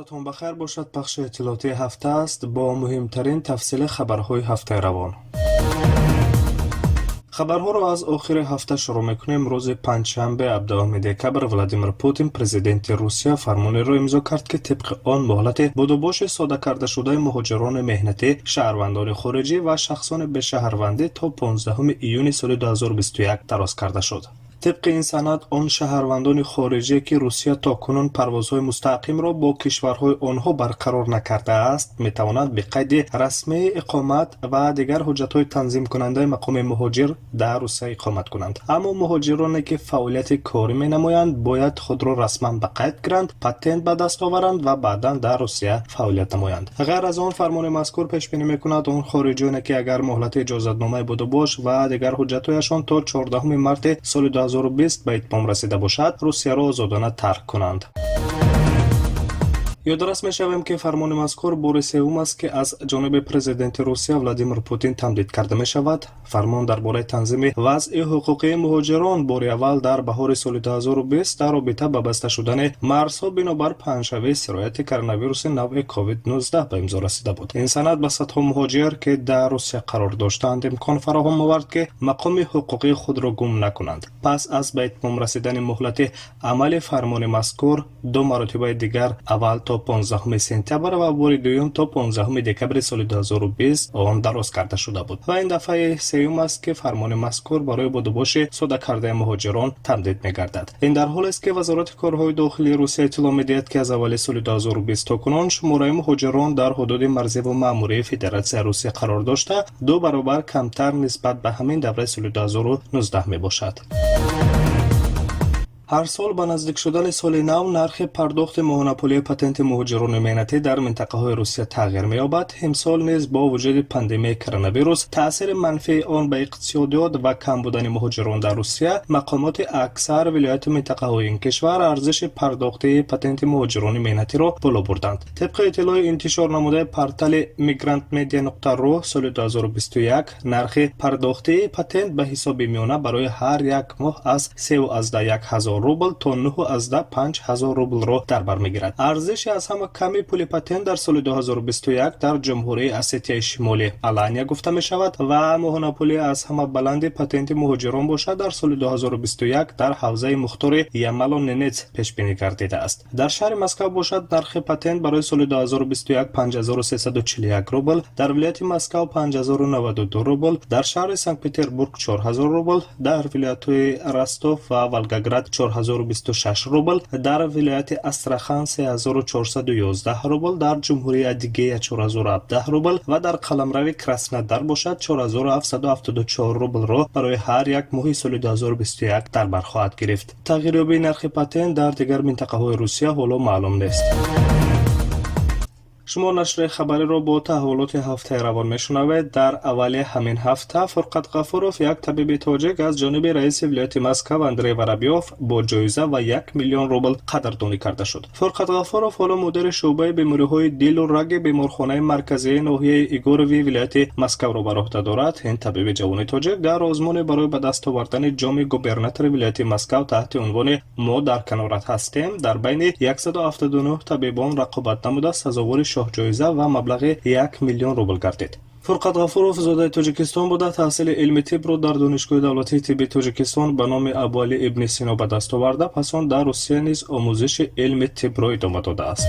Рӯзатон ба хайр бошад. Пахши иттилоотии ҳафта аст бо муҳимтарин тафсили хабарҳои ҳафтаи равон. Хабарҳоро аз охири ҳафта шурӯъ мекунем. Рӯзи панҷшанбе, 17 декабр, Владимир Путин, президенти Русия, фармонеро имзо кард, ки тибқи он муҳлати будубоши сода кардашудаи муҳоҷирони меҳнатӣ, шаҳрвандони хориҷӣ ва шахсони бешаҳрвандӣ то 15 июни соли 2021 дароз карда шуд. Тибқи ин санад, он шаҳрвандони хориҷие, ки Русия то кунун парвозҳои мустақимро бо кишварҳои онҳо барқарор накардааст, метавонанд бе қайди расмии иқомат ва дигар ҳуҷҷатҳои танзимкунандаи мақоми муҳоҷир дар Русия иқомат кунанд. Аммо муҳоҷироне, ки фаъолияти корӣ менамоянд, бояд худро расман ба қайд гиранд, патент ба даст оваранд ва баъдан дар Русия фаъолият намоянд. Ғайр аз он, фармони мазкур пешбинӣ мекунад, он хориҷиёне, ки агар муҳлати иҷозатномаи будубош ва дигар ҳуҷҷатҳояшон то 14 марти соли 2020 ба итмом расида бошад, Русияро озодона тарк кунанд. Ёдрас мешавем, ки фармони мазкур бори севум аст, ки аз ҷониби президенти Русия Владимир Путин тамдид карда мешавад. Фармон дар бораи танзими вазъи ҳуқуқии муҳоҷирон бори аввал дар баҳори соли 2020 дар робита ба баста шудани марзҳо бинобар паҳншавии сирояти коронавируси навъи COVID-19 ба имзо расида буд. Ин санад ба садҳо муҳоҷир, ки дар Русия қарор доштаанд, имкон фароҳам овард, ки мақоми ҳуқуқии худро гум накунанд. Пас аз ба итмом расидани муҳлати амали фармони мазкур ду маротибаи дигар, аввал то 15 сентябр ва бори дуюм то 15 декабри соли 2020, он дароз карда шуда буд. Ва ин дафъаи сеюм аст, ки фармони мазкур барои будубоши сода кардаи муҳоҷирон тамдид мегардад. Ин дар ҳолест, ки Вазорати корҳои дохилии Русия иттилоъ медиҳад, ки аз аввали соли 2020 то кунун шумораи муҳоҷирон дар ҳудуди марзиву маъмурии Федератсияи Русия қарор дошта ду баробар камтар нисбат ба ҳамин давраи соли 2019 мебошад. Ҳар сол ба наздик шудани соли нав нархи пардохти моҳонапулии патенти муҳоҷирони меҳнатӣ дар минтақаҳои Русия тағйир меёбад. Имсол низ бо вуҷуди пандемияи коронавирус, таъсири манфии он ба иқтисодиёт ва кам будани муҳоҷирон дар Русия, мақомоти аксар вилояту минтақаҳои ин кишвар арзиши пардохтии патенти муҳоҷирони меҳнатиро боло бурданд. Тибқи иттилои интишор намудаи портали migrantmedia.ru, соли 2021 нархи пардохтии патент ба ҳисоби миёна барои ҳар як моҳ аз 3,1 ҳазор рубл то 9,5 ҳазор рублро дар бар мегирад. Арзиши аз ҳама ками пули патент дар соли 2021 дар Ҷумҳурии Осетияи Шимолӣ Алания гуфта мешавад ва моҳонапули аз ҳама баланди патенти муҳоҷирон бошад, дар соли 2021 дар ҳавзаи мухтори Ямало Ненец пешбинӣ гардидааст. Дар шаҳри Москав бошад, нархи патент барои соли 2021 5341 рубл, дар вилояти Москав 5092 рубл, дар шаҳри Санкт Петербург 4000 рубл, дар вилоятҳои Ростов ва Волгоград 4026 рубл, дар вилояти Астрахан 3411 рубл, дар Ҷумҳурии Адигея 4017 рубл ва дар қаламрави Краснодар бошад, 4774 рублро барои ҳар як моҳи соли 2021 дар бар хоҳад гирифт. Тағйирёбии нархи патент дар дигар минтақаҳои Русия ҳоло маълум нест. Шумо нашри хабариро бо таҳаввулоти ҳафтаи равон мешунавед. Дар аввали ҳамин ҳафта Фурқат Ғафуров, як табиби тоҷик, аз ҷониби раиси вилояти Москав Андрей Воробьёв бо ҷоиза ва 1 миллион рубл қадрдонӣ карда шуд. Фурқат Ғафуров ҳоло мудири шӯъбаи бемориҳои дилу раги беморхонаи марказии ноҳияи Игорови вилояти Москавро бар уҳда дорад. Ин табиби ҷавони тоҷик дар озмуне барои ба даст овардани ҷоми губернатори вилояти Москав таҳти унвони «Мо дар канорат ҳастем» дар байни 179 табибон рақобат намуда, сазовори шоҳҷоиза ва маблағи 1 миллион рубл гардид. Фурқат Ғафуров зодаи Тоҷикистон буда, таҳсили илми тибро дар Донишгоҳи давлатии тиббии Тоҷикистон ба номи Абуалӣ ибни Сино ба даст оварда, пас он дар Русия низ омӯзиши илми тибро идома додааст.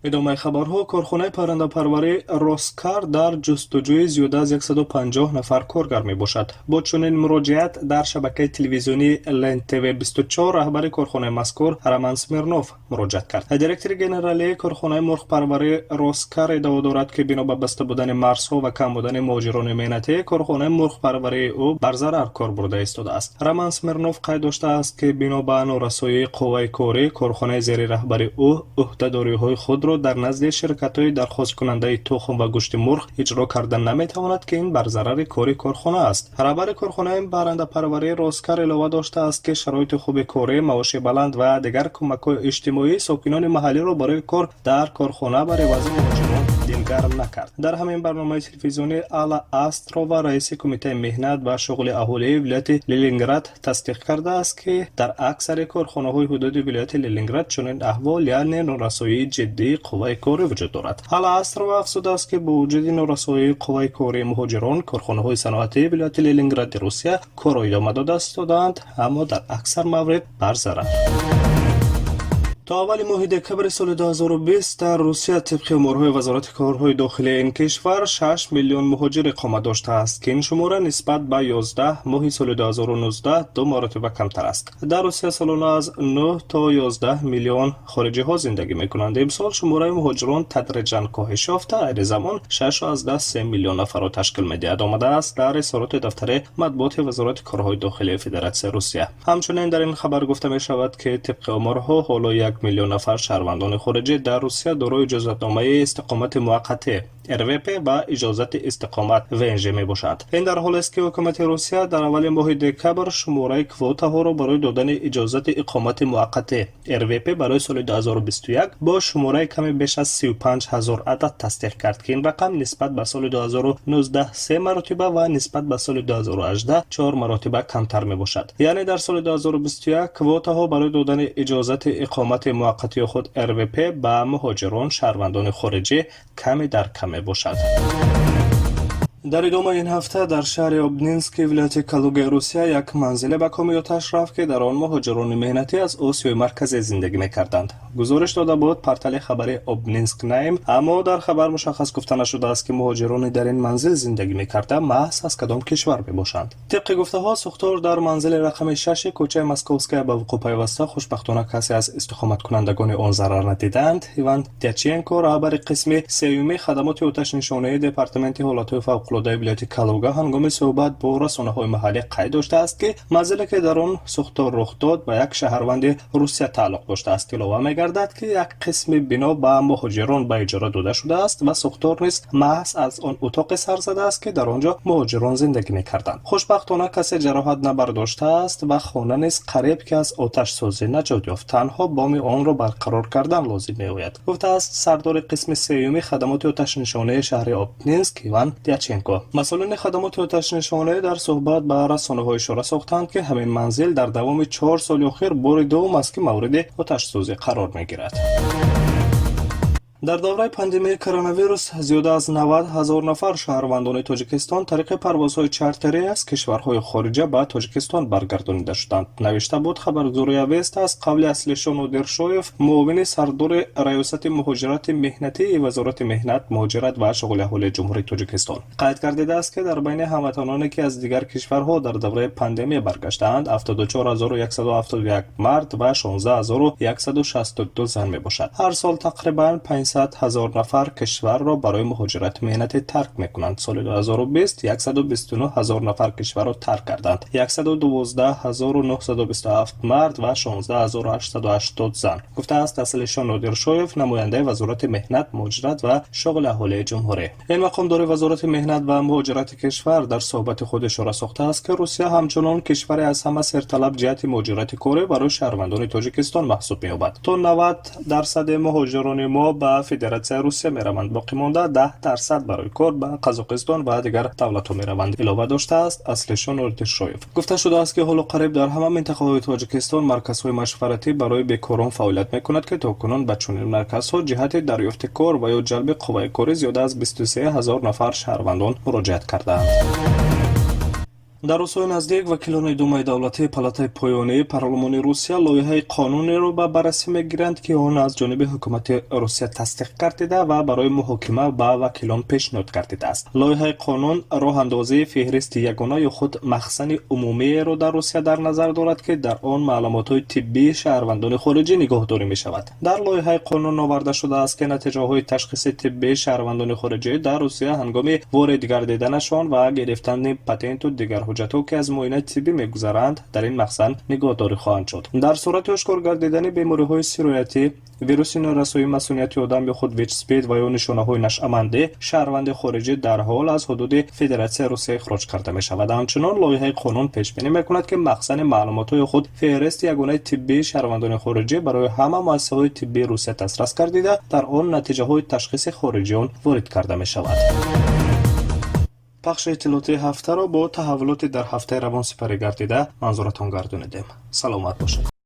Идомаи хабарҳо. Корхонаи паррандапарварӣ «Роскар» дар ҷустуҷӯи зиёда аз 150 нафар коргар мебошад. Бо чунин муроҷиат дар шабакаи телевизионии Лен ТВ 24 раҳбари корхонаи мазкур Роман Смирнов муроҷиат кард. Директори генералии корхонаи мурғпарварӣ «Роскар» иддао дорад, ки бино ба баста будани марзҳо ва кам будани муҳоҷирони меҳнатӣ, корхонаи мурғпарварии ӯ бар зарар кор бурда истодааст. Роман Смирнов қайд доштааст, ки бино ба норасоии қувваи корӣ, корхонаи зери раҳбари ӯ ӯҳдадориҳои худро дар назди ширкатҳои дархосткунандаи тухм ва гӯшти мурғ иҷро карда наметавонад, ки ин бар зарари кори корхона аст. Раҳбари корхонаи паррандапарварии «Роскар» илова доштааст, ки шароити хуби корӣ, маоши баланд ва дигар кӯмакҳои иҷтимоӣ сокинони маҳаллиро барои кор дар корхона бар ивази муҳоҷирон дилгарм Гарм накард. Дар ҳамин барномаи телевизионӣ Алла Астрова, раиси Кумитаи меҳнат ва шуғли аҳолии вилояти Ленинград, тасдиқ кардааст, ки дар аксари корхонаҳои ҳудуди вилояти Ленинград чунин аҳвол, яъне норасоии ҷиддии қувваи корӣ вуҷуд дорад. Алла Астрова афзудааст, ки бо вуҷуди норасоии қувваи кории муҳоҷирон, корхонаҳои саноатии вилояти Ленингради Русия корро идома дода истодаанд, аммо дар аксар маврид бар зарар. То аввали моҳи декабри соли 2020 дар Русия, тибқи оморҳои Вазорати корҳои дохилии ин кишвар, 6 миллион муҳоҷир иқомат доштааст, ки ин шумора нисбат ба 11 моҳи соли 2019 ду маротиба камтар аст. Дар Русия солона аз 9 то 11 миллион хориҷиҳо зиндагӣ мекунанд. Имсол шумораи муҳоҷирон тадриҷан коҳиш ёфта, айни замон 6,3 миллион нафарро ташкил медиҳад, омадааст дар изҳороти дафтари матбуоти Вазорати корҳои дохилии Федератсияи Русия. Ҳамчунин дар ин хабар гуфта мешавад, ки тибқи оморҳо ҳоло 1 миллион нафар шаҳрвандони хориҷӣ дар Русия дорои иҷозатномаи истиқомати муваққатӣ РВП ва иҷозати истиқомат ВНЖ мебошанд. Ин дар ҳолест, ки ҳукумати Русия дар аввали моҳи декабр шумораи квотаҳоро барои додани иҷозати иқомати муваққатӣ РВП барои соли 2021 бо шумораи каме беш аз 35 ҳазор адад тасдиқ кард, ки ин рақам нисбат ба соли 2019 се маротиба ва нисбат ба соли 2018 чор маротиба камтар мебошад. Яъне дар соли 2021 квотаҳо барои додани иҷозати иқомати муваққатии худ РВП ба муҳоҷирон, шаҳрвандони хориҷӣ, каме дар кам мебошад. Дар идомаи ин ҳафта дар шаҳри Обнински вилояти Калугаи Русия як манзиле ба коми оташ рафт, ки дар он муҳоҷирони меҳнатӣ аз Осиёи Марказӣ зиндагӣ мекарданд, гузориш дода буд портали хабари Обнинск Найм. Аммо дар хабар мушаххас гуфта нашудааст, ки муҳоҷирони дар ин манзил зиндагӣ мекарда маҳз аз кадом кишвар мебошанд. Тибқи гуфтаҳо, сӯхтор дар манзили рақами шаши кӯчаи Московская ба вуқӯъ пайваста. Хушбахтона, касе аз истиқоматкунандагони он зарар надидаанд. Иван Дяченко, раҳбари қисми сеюми хадамоти оташнишонии Департаменти ҳолатҳои фавқулодаи вилояти Калуга, ҳангоми суҳбат бо расонаҳои маҳаллӣ қайд доштааст, ки манзиле, ки дар он сӯхтор рух дод, ба як шаҳрванди Русия тааллуқ доштааст. Илова мегардад, ки як қисми бино ба муҳоҷирон ба иҷора дода шудааст ва сӯхтор низ маҳз аз он утоқе сар задааст, ки дар он ҷо муҳоҷирон зиндагӣ мекарданд. Хушбахтона, касе ҷароҳат набардоштааст ва хона низ қариб ки аз оташсӯзӣ наҷот ёфт, танҳо боми онро барқарор кардан лозим меояд, гуфтааст сардори қисми сеюми хадамоти оташнишонии шаҳри Обнинск Иван Дяченко. Масъулини хадамоти оташнишонӣ дар суҳбат ба расонаҳо ишора сохтанд, ки ҳамин манзил дар давоми 4 соли охир бори дуввум аст, ки мавриди оташсӯзӣ қарор мегирад. Дар давраи пандемияи коронавирус зиёда аз 90 ҳазор нафар шаҳрвандони Тоҷикистон тариқи парвозҳои чартерӣ аз кишварҳои хориҷа ба Тоҷикистон баргардонида шуданд, навишта буд хабаргузории Авеста аз қавли Аслишо Нодиршоев, муовини сардори Раёсати муҳоҷирати меҳнатии Вазорати меҳнат, муҳоҷират ва шуғли аҳолии Ҷумҳурии Тоҷикистон. Қайд гардидааст, ки дар байни ҳамватаноне, ки аз дигар кишварҳо дар давраи пандемия баргаштаанд, 74 171 мард ва 16 162 зан мебошад. Ҳар сол тақрибан 500 ҳазор нафар кишварро барои муҳоҷирати меҳнатӣ тарк мекунанд. Соли 2020 129 ҳазор нафар кишварро тарк карданд: 112 927 мард ва 16 880 зан, гуфтааст Аслишо Нодиршоев, намояндаи Вазорати меҳнат, муҳоҷират ва шуғли аҳолии ҷумҳурӣ. Ин мақомдори Вазорати меҳнат ва муҳоҷирати кишвар дар суҳбати худ ишора сохтааст, ки Русия ҳамчунон кишваре аз ҳама серталаб ҷиҳати муҳоҷирати корӣ барои шаҳрвандони Тоҷикистон маҳсуб меёбад. То 90% муҳоҷирони мо ба Федератсияи Русия мераванд, боқӣ монда 10% барои кор ба Қазоқистон ва дигар давлатҳо мераванд, илова доштааст Аслишо Нодиршоев. Гуфта шудааст, ки ҳоло қариб дар ҳама минтақаҳои Тоҷикистон марказҳои машваратӣ барои бекорон фаъолият мекунад, ки то кунун ба чунин марказҳо ҷиҳати дарёфти кор ва ё ҷалби қувваи корӣ зиёда аз 23 ҳазор нафар шаҳрвандон муроҷиат кардаанд. Дар рӯзҳои наздик вакилони Думаи давлатии палатаи поёнии парлумони Русия лоиҳаи қонунеро ба баррасӣ мегиранд, ки он аз ҷониби ҳукумати Русия тасдиқ гардида ва барои муҳокима ба вакилон пешниҳод гардидааст. Лоиҳаи қонун роҳандозии феҳристи ягона ё худ махзани умумиеро дар Русия дар назар дорад, ки дар он маълумотҳои тиббии шаҳрвандони хориҷӣ нигоҳдорӣ мешавад. Дар лоиҳаи қонун оварда шудааст, ки натиҷаҳои ташхиси тиббии шаҳрвандони хориҷӣ дар Русия ҳангоми ворид гардиданашон ва гирифтани патенту дигар ҳуҷҷатҳо Ҳуҷҷатҳо, ки аз муоинаи тиббӣ мегузаранд, дар ин махзан нигоҳдорӣ хоҳанд шуд. Дар сурати ошкор гардидани бемориҳои сироятӣ, вируси норасоии масунияти одам ё худ ВИЧ-СПИД ва ё нишонаҳои нашъамандӣ, шаҳрванди хориҷӣ дарҳол аз ҳудуди Федератсияи Русия ихроҷ карда мешавад. Ҳамчунон лоиҳаи қонун пешбинӣ мекунад, ки махзани маълумотҳои худ феҳристи ягонаи тиббии шаҳрвандони хориҷӣ барои ҳама муассисаҳои тиббии Русия дастрас гардида, дар он натиҷаҳои ташхиси хориҷиён ворид карда мешавад. Пахши иттилоотии ҳафтаро бо таҳаввулоти дар ҳафтаи равон сипарӣ гардида манзуратон гардонидем. Саломат бошед.